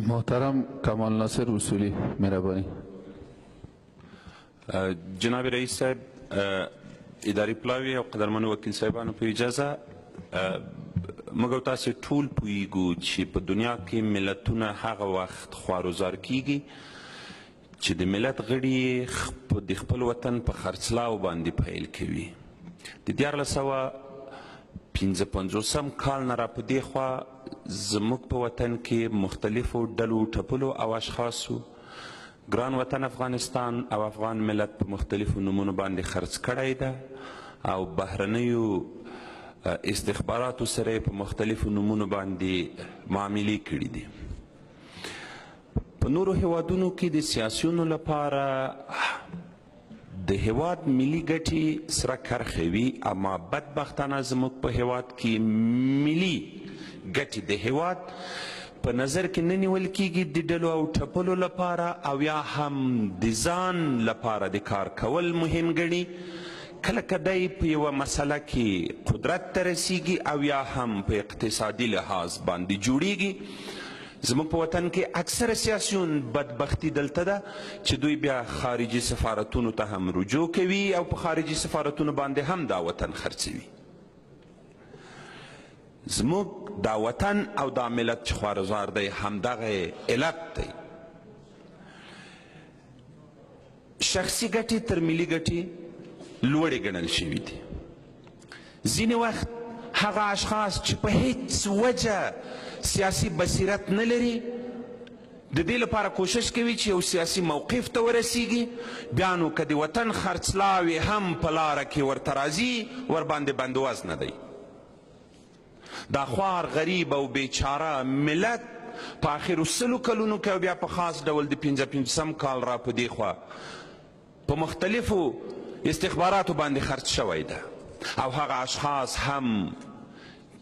محترم کمال ناصر اصولی، مهرباني. جناب رئیس صاحب، اداري پلاوي او قدرمنو وکیل صاحبانو په اجازه، موږ او تاسې ټول پوهیږو چې په دنیا کې ملتونه هغه وخت خواروزار کیږي چې د ملت غړي د خپل وطن په خرڅلاو باندې پیل کوي. د 1355 کال نه را په دې خوا زموږ په وطن کې مختلفو ډلو، ټپلو او اشخاصو ګران وطن افغانستان او افغان ملت په مختلفو نومونو باندې خرڅ کړی ده او بهرنیو استخباراتو سره په مختلفو نومونو باندې معاملې کړې دي. په نورو هیوادونو کې د سیاسیونو لپاره د هیواد ملي ګټې سره کرښه وي، اما بدبختانه زموږ په هیواد کې ملي ګټې د هیواد په نظر کې نه نیول کیږي د ډلو او ټپلو لپاره او یا هم د ځان لپاره د کار کول مهم ګڼي. کله که دی په یوه مسله کې قدرت ته رسیږي او یا هم په اقتصادي لحاظ باندې جوړیږي، زموږ په وطن کې اکثره سیاسیون بدبختي دلته ده چې دوی بیا خارجي سفارتونو ته هم رجوع کوي او په خارجي سفارتونو باندې هم دا وطن خرڅوي. زموږ دا وطن او دا ملت چې خوارزار دی همدغه علت دی. شخصي ګټې تر ملي ګټې لوړې ګڼل شوي دي. ځینې وخت هغه اشخاص چې په هیڅ وجه سیاسي بصیرت نه لري د دې لپاره کوشش کوي چې یو سیاسي موقف ته ورسیږي، بیا نو که د وطن خرڅلاوې هم په لاره کې ورته راځي ورباندې بندوز نه دی. دا خوار، غریب او بیچاره ملت په آخرو 100 کلونو کې او بیا په خاص ډول د 55 کال را په دې خوا په مختلفو استخباراتو باندې خرڅ شوی ده او هغه اشخاص هم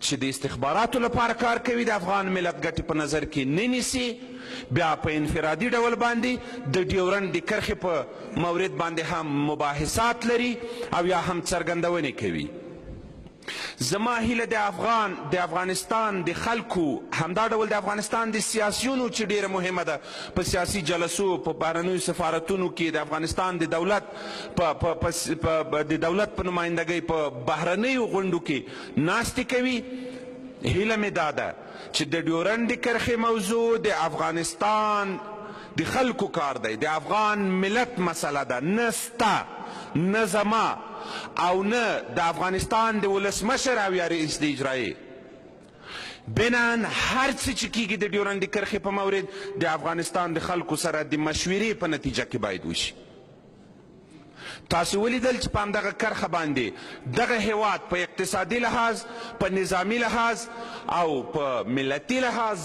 چې د استخباراتو لپاره کار کوي د افغان ملت ګټې په نظر کې نه نیسي، بیا په انفرادي ډول باندې د ډیورنډ د کرښې په مورد باندې هم مباحثات لري او یا هم څرګندونې کوي. زما هیله د افغانستان د خلکو، همدا ډول د افغانستان د سیاسیونو چې ډیره مهمه ده په سیاسي جلسو، په بهرنیو سفارتونو کې د افغانستان د دولت د دولت په نمایندګۍ په بهرنیو غونډو کې ناستې کوي. هیله مې دا ده چې د ډیورنډ د کرښې موضوع د افغانستان د خلکو کار دی، د افغان ملت مسله ده، نه ستا، نه زما او نه د افغانستان د ولسمشر او یا رئیس د اجرایې. بناً هر څه چې کیږي د ډیورنډ د کرښې په مورد د افغانستان د خلکو سره د مشورې په نتیجه کې باید وشي. تاسو ولیدل چې په همدغه کرښه باندې دغه هیواد په اقتصادي لحاظ، په نظامي لحاظ او په ملتي لحاظ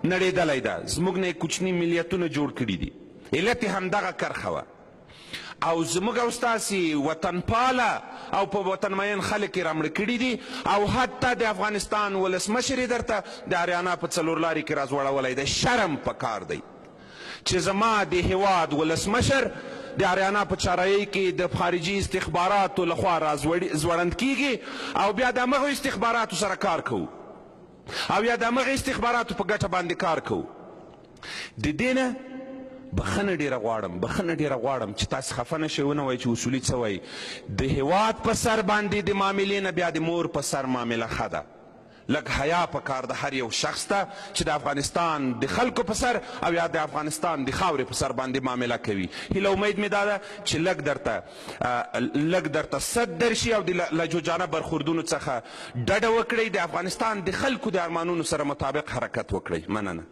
نړېدلی ده. زموږ نه یې کوچني ملیتونه جوړ کړي دي، علت یې همدغه کرښه وه. او زموږ او ستاسې وطنپاله او په وطن مین خلک یې رامړه کړي دي او حتی د افغانستان ولسمشر یې درته د اریانا په څلور لارې کې راځوړولی دی. شرم په کار دی چې زما د هیواد ولسمشر د اریانا په چارایۍ کې د خارجي استخباراتو لخوا راځوړند کیږي او بیا د همغو استخباراتو سره کار کوو او یا د همغه استخباراتو په ګټه باندې کار کوو. د دې نه بخښنه ډېره غواړم، بخښنه ډېره غواړم چې تاسې خفه نه شئ، ونه وایئ چې اصولي څه وایي. د هیواد په سر باندې د معاملې نه بیا د مور په سر معامله ښه ده. لږ حیا په کار ده هر یو شخص ته چې د افغانستان د خلکو په سر او یا د افغانستان د خاورې په سر باندې معامله کوي. هیله امید مې دا ده چې لږ درته سد درشي او د لجوجانه برخوردونو څخه ډډه وکړئ، د افغانستان د خلکو د ارمانونو سره مطابق حرکت وکړئ. مننه.